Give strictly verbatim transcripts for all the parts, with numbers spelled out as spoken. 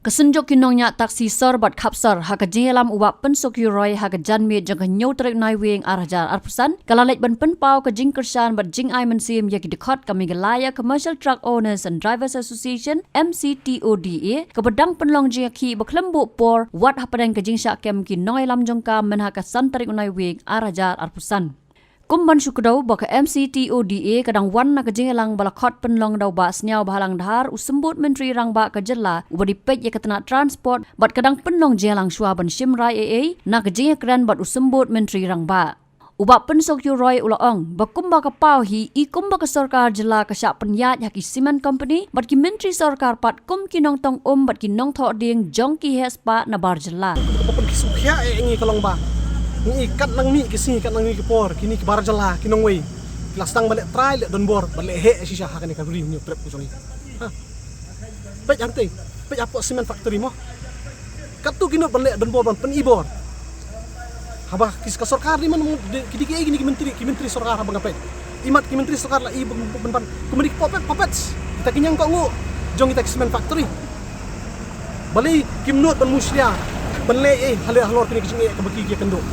Ka Synjuk ki Nongñiah Taxi Sor bad Khapsor, ha ka jingïalam u Bah Pynsuk Ïewroi, ha ka janmiet jong ka hynñiew tarik Naiwieng ar hajar arphew san, ka la leit ban pynpaw ka jingkyrshan bad jingai mynsiem ïa ki dkhot ka Meghalaya Commercial Truck Owners and Drivers Association, M C T O D A, kaba dang pynlong jingïakhih ba khlem buh por wat hapdeng ka jingshah kem ki nongïalam jong ka mynha ka san tarik Naiwieng ar hajar arphew san. Kum ban shu kdew ba ka M C T O D A ka dang wan na ka jingïalang ba la khot pynlong da u Bah Sniawbhalang Dhar, u Symbud Myntri Rangbah ka jylla, uba dei peit ïa ka tnat transport, bad ka dang pynlong jingïalang shuwa ban shim rai ei ei na ka jingïakren bad u Symbud Myntri Rangbah. U Bah Pynsuk Ïewroi u la ong ba kumba ka paw hi, i kumba ka sorkar jylla ka shah pynïaid ha ki cement company bad ki myntri sorkar pat kum ki nongtong um bad ki nongthoh dieng jong ki heh spah nabar jylla. Ba pynkhih sngewkhia eh ngi ka long ba ngi kat nang mih ki sngi kat nang mih ki por, kine ki bar jylla ki nongwei ki la sdang ban leh trai, leh donbor, ban leh heh shisha ha kane ka ri Hynñiewtrep ka jong ngi. Ha. Peit hangtei, peit hapoh cement factory mo. Katto ki nud ban leh donbor, ban pyni bor. Haba ki, ka sorkar ni man, ki dei kiei kine ki myntri, ki myntri sorkar haba nga peit. Imat ki myntri sorkar la i ban, ban, ban kumne ki puppet, puppets. Kita ki ñiangkohnguh jong kita ki cement factory. Balei kim nud ban mushlia ban leh ei halor kine ki jingeh kaba ki ïakynduh?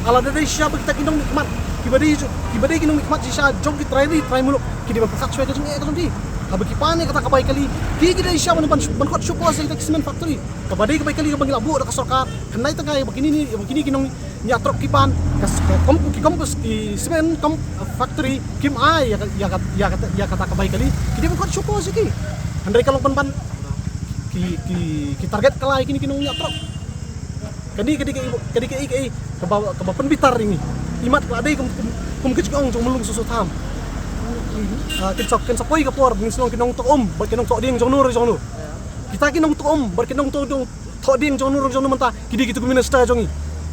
Ala da dei shisha ba kita ki nongmihkhmat, kiba dei, kiba dei ki nongmihkhmat shisha jong ki trai ri trai muluk, ki dei ban pynkhat shuwa ïa ka jingeh ka jong ki. Haba ki pan ïa kata ka bai kali, ki, ki dei shisha ban, ban, ban khot shuh pos ïa kita ki cement factory. Kaba dei ka bai kali kaba ngi la buh da ka sorkar, khyndai tyngka ïa ba kine, ïa ba kine ki nongñiah trok ki pan, ka, ka kom, ki kom, ki cement kom factory kim ai ïa ka, ïa ka, ïa kata, ïa kata ka bai kali. Ki dei ban khot shuh pos ïa ki. Hynrei ka long ban ban ki, ki, ki target ka lai kine ki nongñiah trok. Kane ka dei ka, ka dei ka, ka, kaba, kaba pynbitar ïa ngi. Imat ka la dei kum, kum, kum ka jingong jong Myllung Soso Tham. Ah, kin sa, kin sa poi ka por ba ngin sa long ki nongtong um bad ki nongthoh dieng jong no re jong no. Kita ki nongtong um bad ki nongthoh dieng, thoh dieng jong no re jong no mynta, ki dei kito ki minister jong ngi.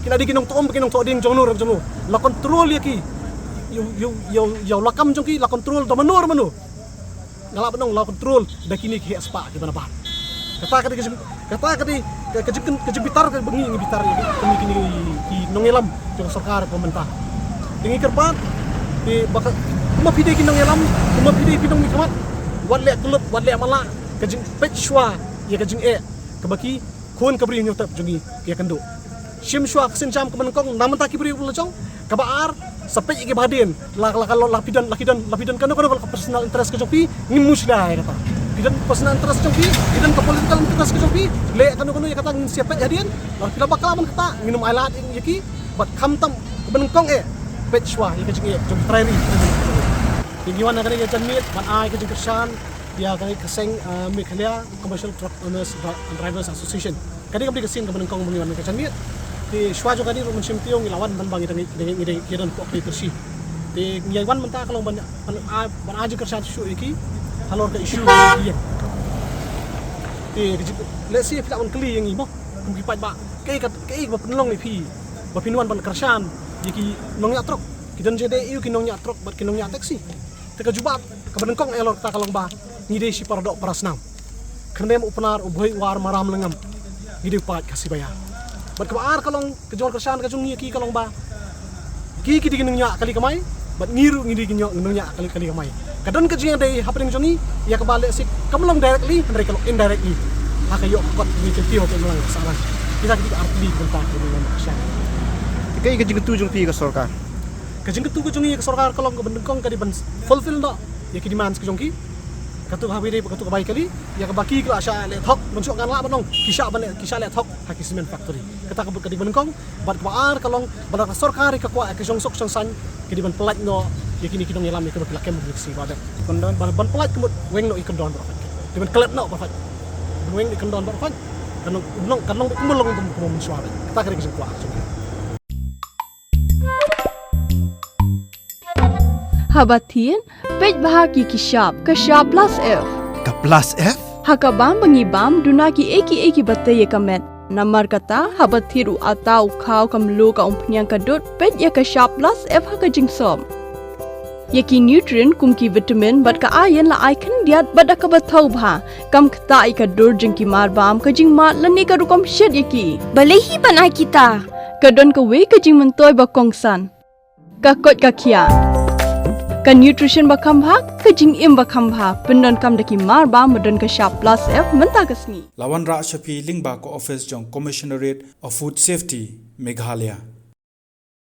Ki la dei ki nongtong um bad ki nongthoh dieng jong no re jong no. La control ïa ki. Ïa u, ïa u, ïa u, ïa u lakam jong ki la control da mano re mano. Nga lah ban ong la control da kine ki heh spah kiba nabar. Kata ka dei ka jing, kata ka dei ka, ka jing, ka jingbitar kaba ngi, ngi bitar ïa kine, kine ki nongïalam jong ka sorkar ka mynta. Te ngi kyrpad, te ba ka, kumba phi dei ki nongïalam, kumba pgi dei phi nongmihkhmat, wat leh kyllup, wat leh matlah, ka jingpeit shuwa ïa ka jingeh kaba ki khun ka Bri Hynñiewtrep jong ngi ki ïakynduh. Shim shuwa ka sienjam kaba nyngkong na ka bynta ki briew ba la jong. Kaba ar, sa peit ïa kiba hadien, la, la, la, la phi don, la phi don, la phi don kano kano ka personal interest ka jong phi, ngin mushlia ïa kata. Phi don personal interest jong phi, phi don ka political interest ka jong phi, leh kano kano ïa kata, ngin sa peit hadien. La phi la bakla ban kata, ngin ym ailad ïa ki. Bad khamtam kaba nyngkong eh, peit shuwa ïa ka jingeh jong ki trai ri. Te ngi wan ha kane ka janmiet ban ai ka jingkyrshan ïa kane ka seng, eh, Meghalaya Commercial Truck Owners and Drivers Association. Kane ka dei ka sien kaba nyngkong ba ngi wan ha kane ka janmiet. Te shuwa jong kane ruh mynsiem taïew ngi la wan ban, ba ngi dang, ngi dang, ngi dang ïa don pok pei tyrshi. Te ngi wan mynta ka long ban, ban, ban, ban ai jingkyrshan shuh ïa ki halor ka issue ka ïeng. Te ka jing, lehse phi lah ban kylli ïa ngi mo, kum ki paidbah, kaei ka, kaei kaba pynlong ïa phi ba phin wan ban kyrshan ïa ki nongñiah trok? Ki don jingïadei aïu ki nongñiah trok bad ki nongñiah taxi? Te ka jubab kaba nyngkong eh halor kata ka long ba ngi dei shi para doh para snam. Khyndem u Pnar, u Bhoi, u War, Maram, Lyngngam, ngi dei u paid Khasi Baïar. Bad kaba ar ka long, ka jingkyrshan ka jong ngi ïa ki ka long ba ki, ki dei ki nongñiah kali kamai, bad ngi ruh ngi dei ki nongñiah, nongñiah kali, kali kamai. Ka don ka jingïadei hapdeng jong ngi ïa kaba lehse kam long directly, hynrei ka long indirectly. Ha ka ïoh ka kot, ngi kyntiew ha ka imlang ka sahlang. Kita ki dei ki ar tylli ki bynta kiba ngi wan kyrshan. Te kaei ka jingkyntu jong phi ïa ka sorkar? Ka jingkyntu ka jong ngi ïa ka sorkar ka long kaba nyngkong ka dei ban fulfill noh ïa ki demands ka jong ki. Katto ka bai kali, katto ka bai kali, ïa kaba ki, ki la shah leh thok, mynshuwa ngan lah ban ong, ki shah ban leh, ki shah leh thok ha ki cement factory. Kata ka dei kaba nyngkong. Bad kaba ar ka long ba lada ka sorkar ka kwah ïa ka jingsuk jingsaiñ, ka dei ban pyllait noh ïa kine ki nongïalam ïa kaba ki la kem ha kine ki sngi ba dep. Kyndon. Ban, ban pyllait ka mut weng noh ïa ki kyndon baroh peit. Te ban klet noh baroh peit. Ban weng noh ïa ki kyndon baroh peit. Kan long, kan long, kan long beit kumba long kum, kum mynshuwa beit. Kata ka dei ka jingkwah jong ngi. Haba thied, peit bha ki, ki shap, ka shap plus F. Ka plus F? Ha ka bam ba ngi bam, duna kiei kiei kiba tei ïa ka met. Namar kata, haba thied u atta, u khaw, ka mluh, ka umphniang, ka dud, peit ïa ka shap plus F ha ka jingsop. Ïa ki nutrient kum ki vitamin bad ka iron la ai khyndiat bad da kaba thaw bha. Kam ktah ïa ka dur jong ki marbam, ka jingmad lane ka rukom shet ïa ki. Balei hi ban ai kita? Ka don kawei ka jingmyntoi ba kongsan. Ka koit ka khiah. Ka nutrition ba kham bha, ka jingim ba kham bha, pyndonkam da ki mar ba ma don ka shap plus F mynta ka sngi. La wanrah sha phi lyngba ka office jong Commissionerate of Food Safety, Meghalaya.